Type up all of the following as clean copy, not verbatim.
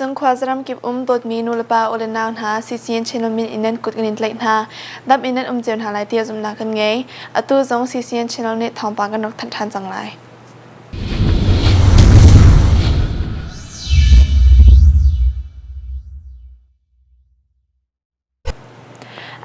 Vawleicung khuazaram kip um dawtmi nulepa u le nau hna CCN channel min in nan kut kan in tlaih hna. Dam in nan um cio hna lai tiah zumhnak kan ngei. Atu zong CCN channel nih thawngpang kan rak thanh ṭhan cang lai.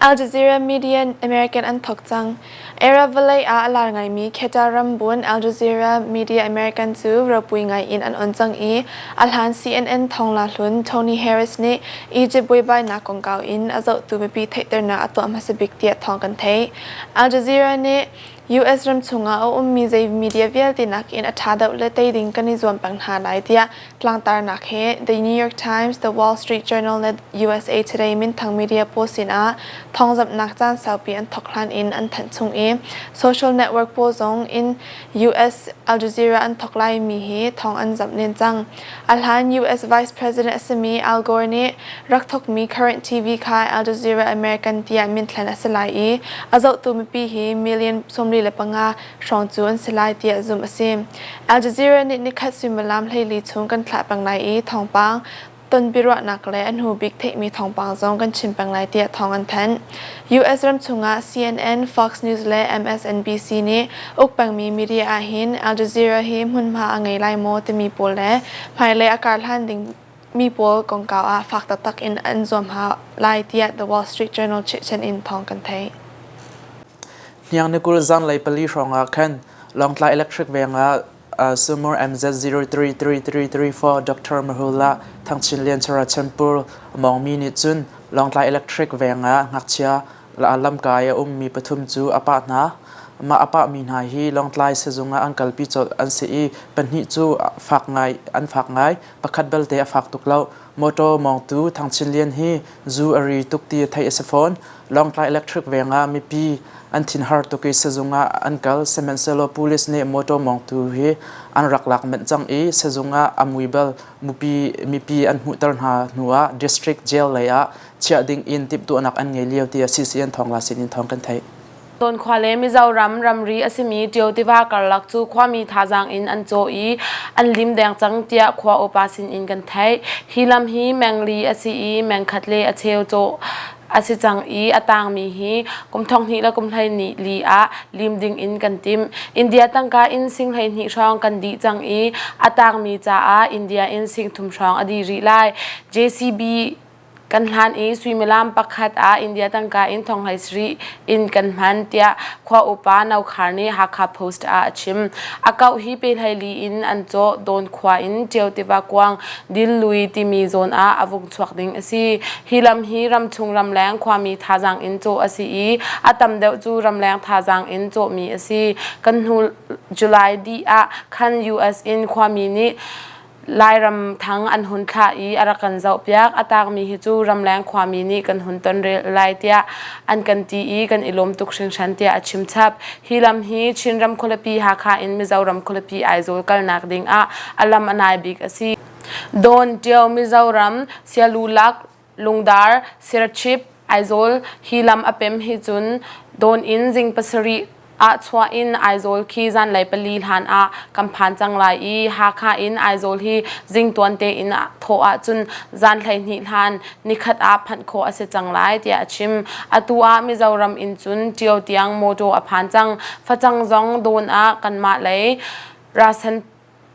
Al Jazeera Media American an thawk cang. Arab vawlei ah a lar ngaimi Qatar rambun Al Jazeera Media American cu ropui ngai in an on cang i a hlan CNN thawngla hlun Tony Harris nih Egypt buaibainak kongkau in a zohtu mipi theihternak a tuah hmasa bik tiah thawng kan theih. Al Jazeera nih US ram chungah a ummi zei media vialte nakin a ṭha deuh le tei ding kan i zuam peng hna lai tiah tlangtarnak he The New York Times, The Wall Street Journal le USA Today minthang media pawl sinah thawngzamhnak caan saupi an thawk hlan in an thanh chung i social network pawl zong in US Al Jazeera an thawk laimi hi thawng an zamh len cang. A hlan US Vice President a simi Al Gore nih rak thawkmi Current TV kha Al Jazeera American tiah minthlen a si lai i a zohtu mipi hi million 45 hrawng cu an si lai tiah zumh a si. Al Jazeera nih nikhat suimilam 14 chung kan thlah peng lai i thawngpang tonbiaruahnak le a hnu bik theihmi thawngpang zong kan chim peng lai tiah thawng an thanh. US ram chungah CNN, Fox News le MSNBC nih uk pengmi media ahhin Al Jazeera hi hmunhma a ngei lai maw timi pawl le hmailei a kar hlan ding mi pawl kongkau ah fak taktak in an zuam hau lai tiah The Wall Street Journal chirhchan in thawng kan theih. Hniang ni 20 zanlei 4 hrawngah khan Lawngtlai Electric veng ah Sumur MZ033334 Dr. Mahula Thangchin Lian Charachanpur mawngmi nih cun Lawngtlai Electric veng ah ngakchia lamkai a ummi pathum cu a pah hna. Mah a pahmi hna hi Lawngtlai sizung ah an kalpi colh an si i pahnih cu fak ngai an fak ngai. Pakhat belte a fak tuk lo. Motor mawngtu Thangchin Lian hi zu a ri tuk ti theih a si fawn. Lawngtlai Electric veng ah mipi an thinhar tuk i sizung ah an kal. Sihmanhsehlaw police nih motor mawngtu hi an rak lak manh cang i sizung ah a mui bal mupi mipi an hmuhter hna hnu ah district jail lei ah chiah ding in timhtuahnak an ngei lio tiah CCN thawngla sin in thawng kan theih. Tawn khua le Mizoram ramri a simi Ṭio tiva karlak cu khuami thazaang in an cawh i an lim deng cang tiah khua upa sinin kan theih. Hi lam hi mengli a si i mengkhat le a cheu cawh a si cang i a tangmi hi kum 12 le kum 12 li ah lim ding in kan timh. India tangka in sing 12 hrawng kan dih cang i a tangmi caah India in sing thum hrawng a dih rih lai. JCB Kan hlan i suimilam pakhat ah India tangka in thonghlei sarih in kan hman tiah khua upa No Khar nih Hakha Post ah a chim. A kauh hi pe hleili in an cawh. Dawn khua in Ṭio tiva kuang Dillui timi zawn ah a vung chuak ding a si. Hi lam hi ramchung ramleng khuami thazaang in cawh a si i a tam deuh cu ramleng thazaang in cawhmi a si. Kan hnu July dih ah khan US in khuami nih Lairam thang an hun thlah i a rak kan zohpiak. A taakmi hi cu ramleng khuami nih kan hun tonrel lai tiah an kan ti i kan i lawm tuk hringhran tiah a chim chap. Hi lam hi Chinram khualipi Hakha in Mizoram khualipi Aizawl kalnak ding ah a lam a nai bik a si. Dawn, Ṭio, Mizoram, Sialulak, Lungdar, Serchhip, Aizawl hi lam a pem hi cun Dawn in zing 7 ah chuah in Aizawl khi zanlei 4 hlan ah kan phan cang lai i Hakha in Aizawl hi zing tuan tein thawh ahcun zan 12 hlan nikhat ah phanh khawh a si cang lai tiah a chim. Atu ah Mizoram in cun Ṭio tiang mawṭaw a phan cang. Facang zong Dawn ah kanmah lei Rasen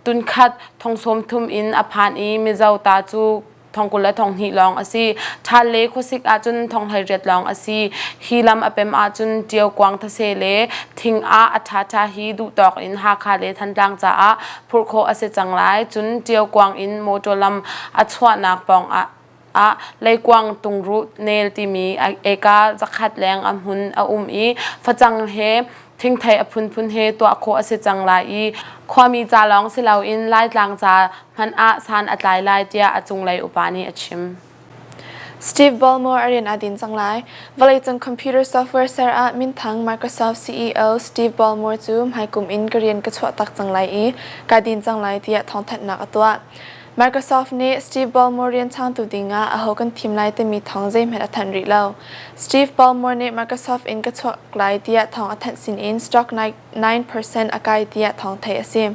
tunkhat thong 30 in a phan i Mizo ta cu thong 20 le thong 2 lawng a si. Ṭhal le khuasik ahcun thong 18 lawng a si. Hi lam a pem ahcun Ṭio kuang thase le thing ah a ṭhaṭha hi duhtawk in Hakha le Thantlang caah phurh khawh a si cang lai. Cun Ṭio kuang in motor lam a chuahnak pawng ah leikuang tungruh nel timi eka 100 leng a hmun a um i facang he thingthei a phunphun he tuah khawh a si cang lai i khuami ca lawng si loin Laitlang ca hmanh ah san a tlai lai tiah a cunglei upa nih a chim. Steve Ballmer a rian aa din cang lai. Vawleicung computer software ser ah minthang Microsoft CEO Steve Ballmer cu hmaikum in ka rian ka chuah tak cang lai i kaa din cang lai tiah thawngthanhnak a tuah. Microsoft nih Steve Ballmer rian changtu dingah aho kan thim lai timi thawng zeihmanh a thanh rih lo. Steve Ballmer nih Microsoft in ka chuak lai tiah thawng a thanh sinin stock 9% a kai tiah thawng theih a si.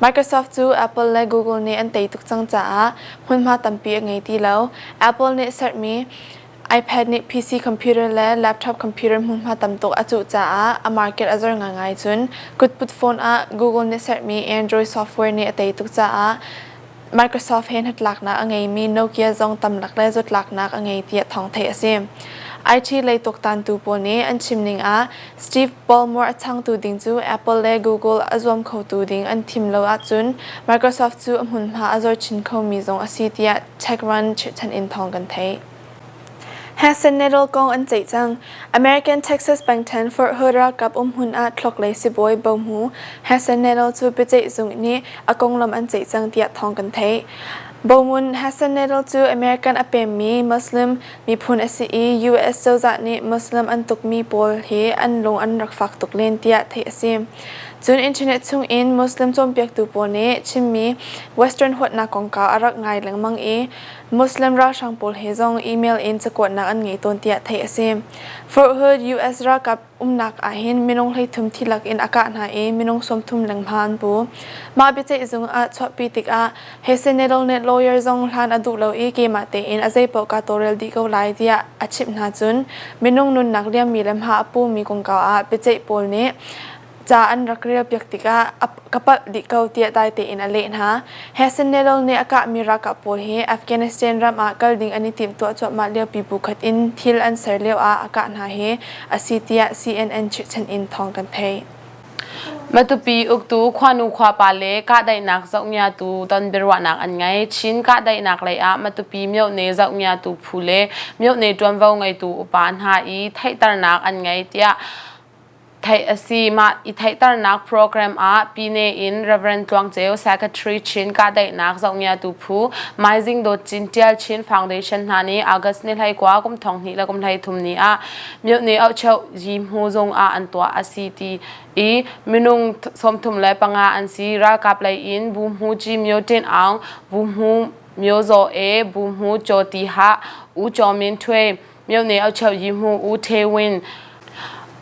Microsoft cu Apple le Google nih an tei tuk cang caah hmunhma tampi a ngei ti lo. Apple nih sermi iPad nih PC computer le laptop computer hmunhma tam tuk a cuh caah a market a zor ngaingai cun kutput phone ah Google nih sermi Android software nih a tei tuk caah Microsoft he hnatlaknak a ngeimi Nokia zong tamlak le zawtlaknak a ngei tiah thawng theih a si. IT lei tuaktantu pawl nih an chim ning ah Steve Ballmer a changtu ding cu Apple le Google a zuam khotu ding an thim lo ahcun Microsoft cu a hmunhma a zor chin khomi zong a si tiah TechCrunch chirhchan in thawng kan theih. Hassan Nettle kong an ceih cang. American Texas pengṭhen Fort Hood ralkap umhmun ah thluaklei sibawi bohmu Hassan Nettle cu biaceih zung nih a konglam an ceih cang tiah thawng kan theih. Bohmun Hassan Nettle cu American a pemmi Muslim miphun a si i US cozah nih Muslim an tukmi pawl hi an lung an rak fak tuk len tiah theih a si. Cun internet chungin Muslim cawnpiaktu pawl nih chimmi Western huatnak kongkau a rak ngai lengmang i Muslim ralhrang pawl he zong email in cakuatnak an ngei tawn tiah theih a si. Fort Hood US ralkap umnak ahhin minung 33 thi lak in a kah hna i minung 30 lengmang an pu. Mah biaceihzung ah chuahpi tikah Hesse Nettle nih lawyer zong hlan a duh lo i keimah tein a zeipaoh kaa tawlrel dih ko lai tiah a chimh hna cun minung nunnak liammi le hma a pumi kongkau ah biaceih pawl nih ca an rak relpiak tikah ka palh dih ko tiah dai tein a leh hna. Hassan Nettle nih a kahmi ralkap pawl hi Afghanistan ram ah kal ding an i timhtuah cuahmah liopi bu khat in thil an ser lio ah a kah hna hi a si tiah CNN chirhchan in thawng kan theih. Matupi uktu khuanu khuapa le kahdaihnak zohngiatu ton biaruahnak an ngei. Chin kahdaihnak lei ah Matupi myone zohngiatu phu le myone ṭuanvo ngeitu upa hna i theihternak an ngei tiah theih a si. Mah i theihternak program ah Pine in Reverend Tluang Ceu, Secretary Chin kahdaihnak zohngiatu phu, Maizing Dawt Cin Ṭial Chin Foundation hna nih August ni 19 kum 2000 le kum 33 ni ah myone auhcheuh yi hmu zung ah an tuah a si ti i minung 35 an si. Ralkap lei in Bu Hmu Ci Myo Tin Aung, Bu Hmu Myo Zaw E, Bu Hmu Chaw Ti Ha, U Chaw Min Thwe, Myone auhcheuh yi hmu U The Win,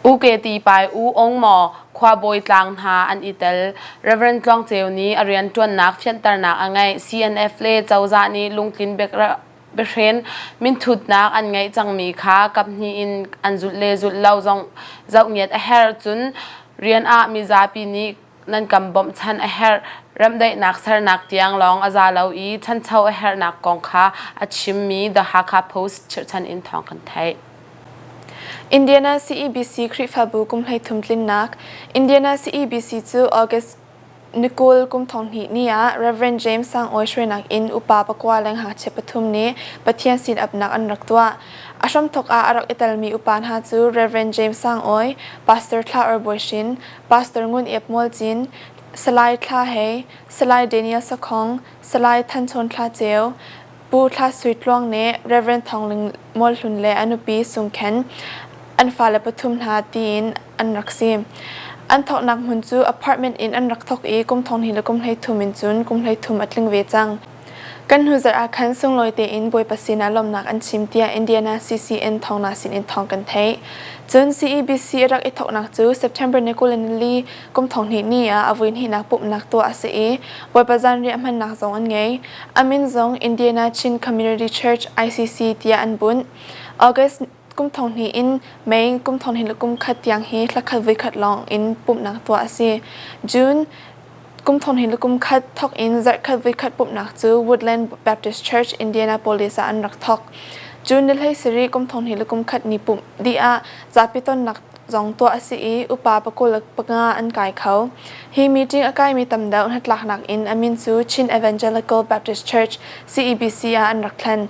U Ke Ti Pai, U Ong Maw, Khua Bawi Tlang hna an i tel. Reverend Tluang Ceu nih a rianṭuannak fianternak a ngeih. CNF le cozah nih lungtlin biahren minthutnak an ngeih cangmi kha kaphnih in an zulh le zulh lo zong zohngiat a herh. Cun rian ah mizapi nih nan kan bawmhchanh a herh. Remdaihnak sernak tiang lawng a za lo i ṭhancho a herhnak kong kha a chimmi The Hakha Post chirhchan in thawng kan theih. Indiana CEBC Khrihfabu kum 33 tlinnak Indiana CEBC cu August Ni 20 kum 2000 ni ah Rev. James Sang Awi hruainak in upa pakua le ngakchia pathum nih Pathian sin apnak an rak tuah. A hramthawk ah a rak i telmi upa hna cu Rev. James Sang Awi, Pastor Thla Or Bawi Hrin, Pastor Ngun Iap Mual Cin, Salai Thla Hei, Salai Daniel Sakhong, Salai Than Chawn Thla Ceu, Pu Thla Sui Tluang nih Rev. Thawng Ling Mual Hlun le a nupi Sung Khen an fale pathum hna tiin an rak si. An thawknak hmun cu apartment in an rak thawk i kum 20 le kum 33 in cun kum 33 a tling ve cang. Kan hnu zarh ah khan sunglawi tein Bawipa sinah lawmhnak an chim tiah Indiana CCN thawngna sinin thawng kan theih. Cun CEBC a rak i thawknak cu September ni 24 kum 20 ni ah a vui hnihnak pumhnak tuah a si i Bawipa zanriah hmannak zong an ngei. A min zong Indiana Chin Community Church ICC tiah an bunh. August kum 2000 in May kum 2000 le kum khat tiang hi thlakhat voikhat lawng in pumhnak tuah a si. June kum 2000 le kum khat thawk in zarhkhat voikhat pumhnak cu Woodland Baptist Church, Indianapolis ah an rak thawk. June ni 17 kum 2000 le kum khat ni pumh dih ah zapi tonnak zong tuah a si i upa 25 an kai kho. Hi meeting a kaimi tam deuh hnatlaknak in a min cu Chin Evangelical Baptist Church CEBC ah an rak thlen.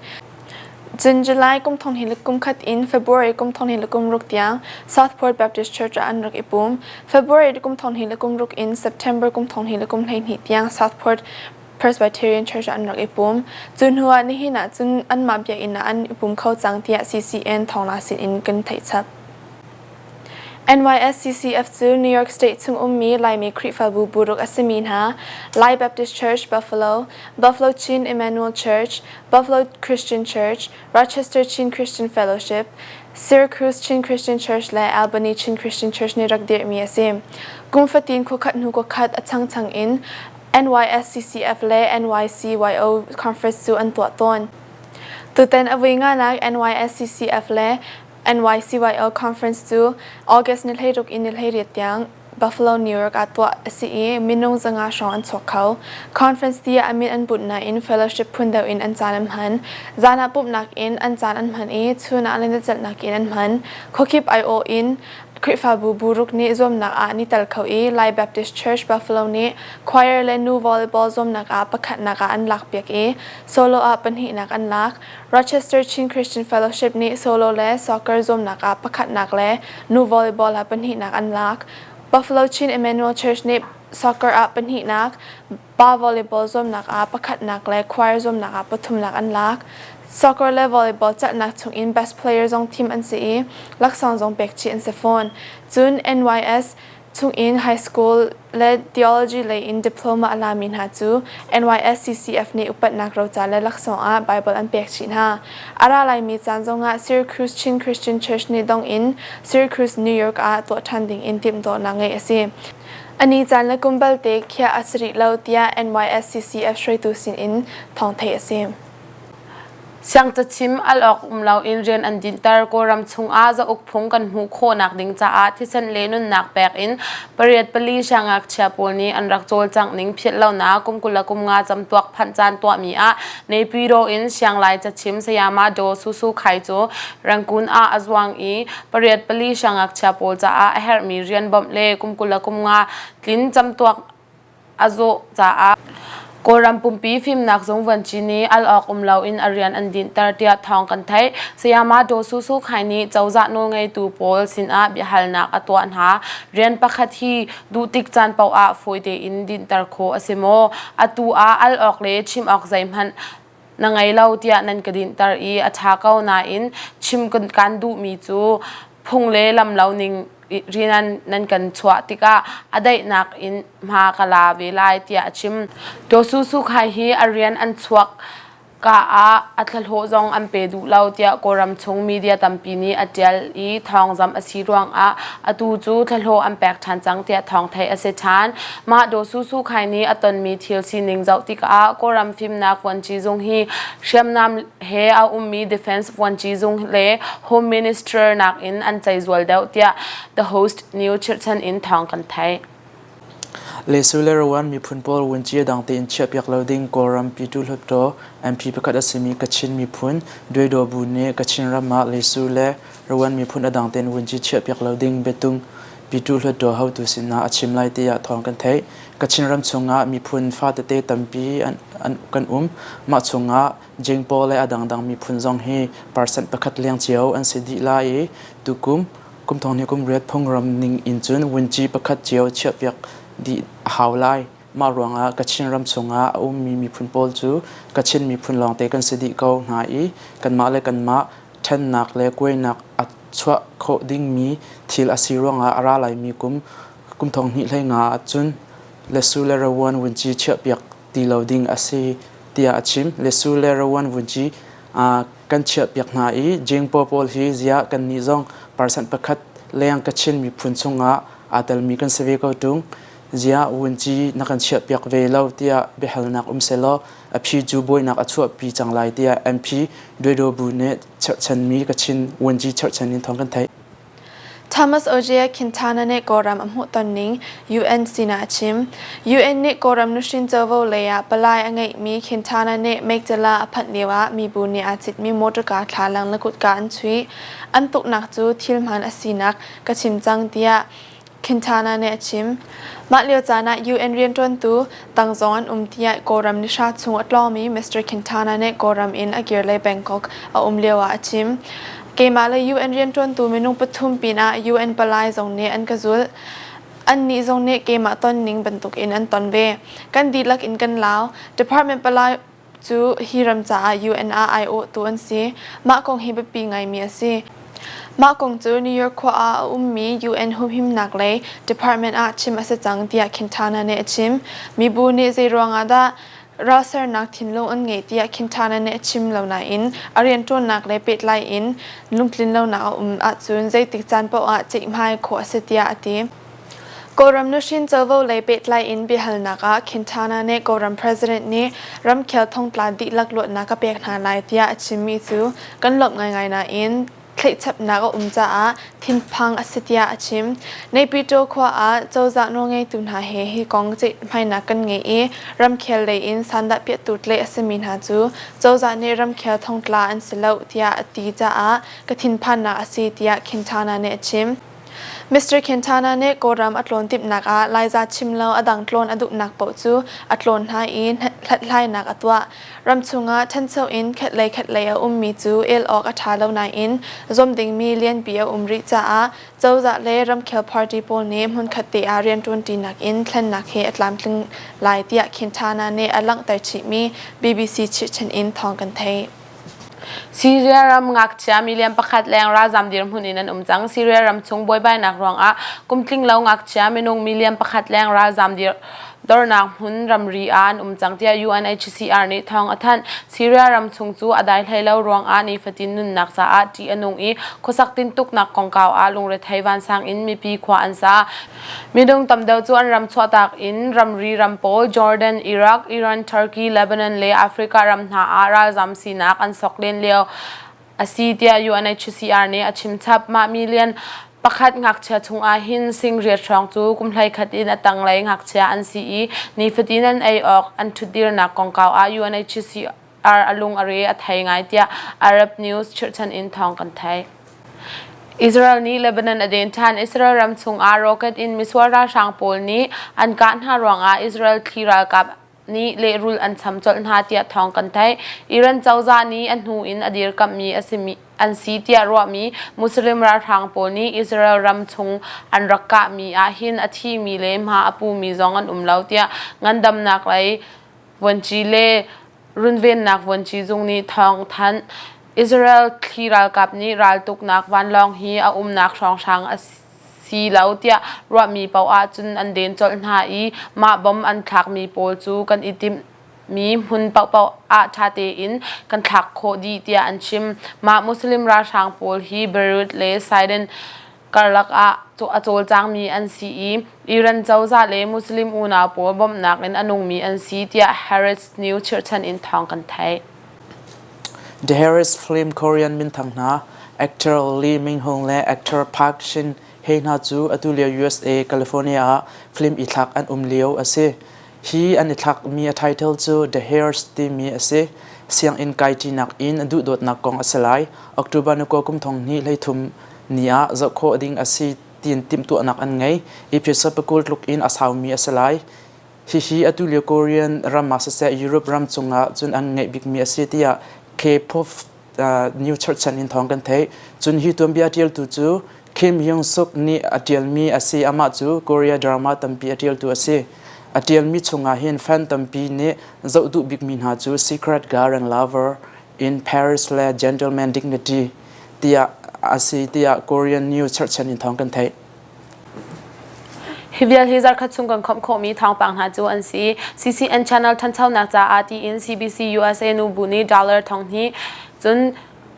Cun July kum 2000 le kum khat in February kum 2000 le kum ruk tiang Southport Baptist Church ah an rak i pum. February kum 2000 le kum ruk in September kum 2000 le kum 12 tiang Southport Presbyterian Church ah an rak i pum. Cu hnu ah nihin ah cun anmah biakinn ah an i pum kho cang tiah CCN thawngla sin in kan theih chap. NYSCCF cu New York State chung ummi Laimi Khrihfabu buruk a simi hna Lai Baptist Church Buffalo, Buffalo Chin Emmanuel Church, Buffalo Christian Church, Rochester Chin Christian Fellowship, Syracuse Chin Christian Church le Albany Chin Christian Church nih rak dirhmi a si. Kum fatin khuakhat hnu khuakhat a changchang in NYSCCF le NYCYO conference cu an tuah tawn. Tutan a vui nganak NYSCCF le NYCYO conference cu August ni 16 in ni 18 tiang Buffalo, New York ah tuah a si i minung 500 hrawng an chuak kho. Conference tiah a min an bunh nain fellowship phun deuh in an caan an hman. Zan ah pumhnak in an caan an hman i chun ah lentecelhnak in an hman. Khuakip aiawh in Khrihfabu buruk nih zuamnak ah an i tel kho i Lai Baptist Church Buffalo nih choir le nu volleyball zuamnak ah pakhatnak ah an lakpiak i solo ah pahnihnak an lak. Rochester Chin Christian Fellowship nih solo le soccer zuamnak ah pakhatnak le nu volleyball ah pahnihnak an lak. Buffalo Chin Emmanuel Church nih soccer ah pahnihnak, pa volleyball zuamnak ah pakhatnak le choir zuamnak ah pathumnak an lak. Soccer le volleyball celhnak chungin best player zong thim an si i laksawng zong pek chih an si fawn. Cun NYS chungin high school le theology lei in diploma a lami hna cu NYSCCF nih upatnak roca le laksawng ah Bible an pek chih hna. A ra laimi caan zongah Syracuse Chin Christian Church nih dong in Syracuse, New York ah tuah ṭhan ding in timhtuahnak ngeih a si. A ni caan le kum balte khiah a si rih lo tiah NYSCCF hruaitu sinin thawng theih a si. Siangcachim al awk um loin rian an dinhter. Kawlram chungah zauk phung kan hmuh khawhnak ding caah thisen le nunnak pek in pariat pali siangngakchia pawl nih an rak cawlcangh ning philh lonak kum 25 camtuak phanh caan tuahmi ah Naypyidaw in Sianglai cachim Sayama Daw Su Su Khai cu Rangoon ah a zuang i pariat pali siangngakchia pawl caah a herhmi rian bawmh le kum 25 tlin camtuak a zawh caah Kawlram pumpi fimnak zung vuanci nih al awk um loin a rian an dinhter tiah thawng kan theih. Sayama Daw Su Su Khai nih cozah nawlngeitu pawl sinah biahalnak a tuah hna. Rian pakhat hi duh tik caan paoh ah fawi tein dinhter khawh a si maw? Atu ah al awk le chim awk zeihmanh na ngei lo tiah nan ka dinhter i a ṭha ko nain chim kan duhmi cu phung le lam lo ning rian nan kan chuah tikah a daihnak in hma ka la ve lai tiah a chim. Daw Su Su Khai hi a rian an chuak ka ah a thlahlawh zong an pe duh lo tiah Kawlram chung media tampi nih a ṭial i thawngzamh a si ruangah atu cu thlahlawh an pek ṭhan cang tiah thawng theih a si ṭhan. Mah Daw Su Su Khai nih a tonmi thil sining zoh tikah Kawlram fimnak vuanci zung hi hriamnam he a ummi Defense Vuanci zung le Home Minister nakin an ceizual deuh tiah The Host New chirhchan in thawng kan theih. Lesu le Rawan miphun pawl vuanci a dang tein chiahpiak lo ding Kawlram Pyithu Hluttaw MP pakhat a simi Kachin miphun Duedaw Bu nih Kachin ram ah Lesu le Rawan miphun a dang tein vuanci chiahpiak lo ding biatung Pyithu Hluttaw hotu sinah a chim lai tiah thawng kan theih. Kachin ram chungah miphun fatete tampi an kan um. Mah chungah Jingpaw le a dangdang miphun zong hi percent pakhat leng cio an si dih lai i tukum kum thong hnih kum riat phungram ning in cun vunci pakhat cio chiahpiak dih a hau lai. Mah ruangah Kachin ram chungah a ummi miphun pawl cu Kachin miphun lawngte kan si dih ko hna i kanmah le kanmah ṭhennak le kuainak a chuah khawh dingmi thil a si ruangah a ra laimi kum kum thong hnih hlei nga ahcun Lesu le Rawan vunci chiahpiak ti lo ding a si tiah a chim. Lesu le Rawan vunci kan chiahpiak hna i Jingpo pawl hi ziah kannih zong percent pakhat leng Kachin miphun chungah aa telmi kan si ve ko ṭung. Ziah vunci na kan chiahpiak ve lo tiah biahalnak um sehlaw a phi cu buainak a chuahpi cang lai tiah MP Duedo Bu nih cherhchanmi Kachin vunci cherhchan in thawng kan theih. Thomas Ojea Quintana nih Kawlram a hmuhton ning UN sinah a chim. UN nih Kawlram nuhrin covo lei ah palai a ngeihmi Quintana nih Mekcala a phanh lioah mibu nih aa citmi motorka thlalang le kutka an chuih. An tuknak cu thil hmaan a sinak ka chim cang tiah Quintana nih a chim. Mah lio caan ah UN rianṭuantu tang zong an um tiah Kawlram nihra chung a tlawngmi Mr. Quintana nih Kawlram in a kirlei Bangkok a um lioah a chim. Keimah le UN rianṭuantu minung pathum pinah UN palai zong nih an ka zulh. Annih zong nih keimah ton ning bantukin an ton ve. Kan dihlak in kan lau. Department palai cu hi ram caah UN ah aiawhtu an si. Mah kong hi biapi ngaimi a si. Mah kong cu New York khua ah a ummi UN humhimnak lei department ah chim a si cang tiah Quintana nih a chim. Mibu nih zeiruang ah dah ralsernak thinlung an ngeih tiah Quintana nih a chim lo nain a rianṭuannak le pehtlai in lungtlinlonak a um ahcun zeitik caan paoh ah ceihmai khawh a si tiah a ti. Kawlram nuhrin covo lei pehtlai in biahalnak ah Quintana nih Kawlram President nih ramkhel thongtla dihlak luatnak a pek hna lai tiah a chimmi cu kan lawmh ngaingai nain thlaihchapnak a um caah thinphang a si tiah a chim. Naypyidaw khua ah cozah nawlngeitu hna he hi kong ceihmainak kan ngei i ramkhel lei in sandahpiahtu tlaih a simi hna cu cozah nih ramkhel thongtla an si lo tiah a ti caah ka thinphannak a si tiah Quintana nih a chim. Mr. Quintana nih Kawlram a tlawn timhnak ah Laiza chim lo a dang tlawn a duhnak paoh cu a tlawn hna i hlathlainak a tuah. Ramchung ah ṭhancho in khatlei khatlei a ummi cu el awk a ṭha lo nain zuam dingmi lianpi a um rih caah cozah le ramkhel party pawl nih hmunkhat te ah rianṭuanṭinak in thlennak hi a tlamtling lai tiah Quintana nih a langhter chihmi BBC chirhchan in thawng kan theih. Syria ram ngakchia million pakhat leng ralzam dirhmun in an um cang. Syria ram chung buaibainak ruangah kumtling lo ngakchia minung million pakhat leng ralzam dir dornak hmun ramri ah an um cang tiah UNHCR nih thawng a thanh. Syria ram chung cu a dai hlei lo ruangah nifatin nunnak caah ṭih a nung i khuasak tintuknak kongkau ah lungrethei vansang in mipi khua an sa. Minung tam deuh cu an ram chuahtak in ramri ram pawl Jordan, Iraq, Iran, Turkey, Lebanon le Africa ram hna ah ralzam sinak an sok len lio a si tiah UNHCR nih a chim chap. Mah million pakhat ngakchia chungah hin sing riat hrawng cu kum 11 in a tanglei ngakchia an si i nifatin an ei awk an ṭhutdirnak kongkau ah UNHCR a lung a re a thei ngai tiah Arab News chirhchan in thawng kan theih. Israel nih Lebanon a den ṭhan. Israel ram chungah rocket in misual ralhrang pawl nih an kah hna ruangah Israel thli ralkap nih lehrulh an cham colh hna tiah thawng kan theih. Iran cozah nih a hnu in a dirkamhmi a simi an si tiah ruahmi Muslim ralhrang pawl nih Israel ram chung an rak kahmi ah hin a thimi le hma a pumi zong an um lo tiah ngandamnak lei vuanci le runvennak vuanci zung nih thawng thanh. Israel thli ralkap nih raltuknak vanlawng hi a umnak hrawnghrang a si lo tiah ruahmi paoh ahcun an den colh hna i mah bom an thlakmi pawl cu kan i timhmi hmun paohpaoh ah ṭha tein kan thlak khawh dih tiah an chim. Mah Muslim ralhrang pawl hi Beirut le Sidon karlak ah a cawlcangmi an si i Iran cozah le Muslim unau pawl bawmhnak in a nungmi an si tiah Harris News chirhchan in thawng kan theih. The Harris Film Korean minthang hna actor Lee Min-hung le actor Park Shin Hye hna cu atu lio USA California ah film i thlak an um lio a si. Hi an i thlakmi a title cu The Hairs timi a si. Sianginn kaiṭinak in a duhdawtnak kong a si lai. October ni kua kum thong hnih 13 ni ah zoh khawh ding a si tiin timhtuahnak an ngei. Episode pakul tluk in a saumi a si lai. Hihi atu lio Korean ram ah siseh Europe ram cungah cun an ngeih bikmi a si tiah K-pop New Church chan in thawng kan theih. Cun hi tuanbia ṭialtu cu Kim Hyung Suk nih a ṭialmi a si. Amah cu Korea drama tampi a ṭialtu a si. A ṭialmi chungah hin fan tampi nih zoh duh bikmi hna cu Secret Garden Lover in Paris le Gentleman Dignity tiah a si tiah Korean New Church chan in thawng kan theih. Hi vial hi zarkhat chung kan khawmh khawhmi thawngpang hna cu an si. CCN channel ṭhanchonak caah tiin CBC USA nubu nih dollar 2000 cun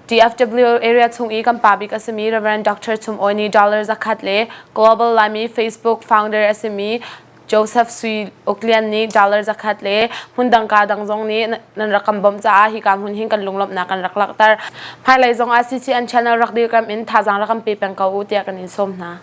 DFW area chung i kan pa bik a simi Reverend Dr. Chum Awi nih dollar 100 le Global Laimi Facebook founder a simi Joseph Sui Uk Lian nih dollar 100 le hmundang ka dang zong nih nan rak kan bawmh caah hika hmun hin kan lunglawmhnak kan rak langhter. Hmailei zong ah CCN channel rak dirkamh in thazaang rak kan pe peng ko u tiah kan in sawm hna.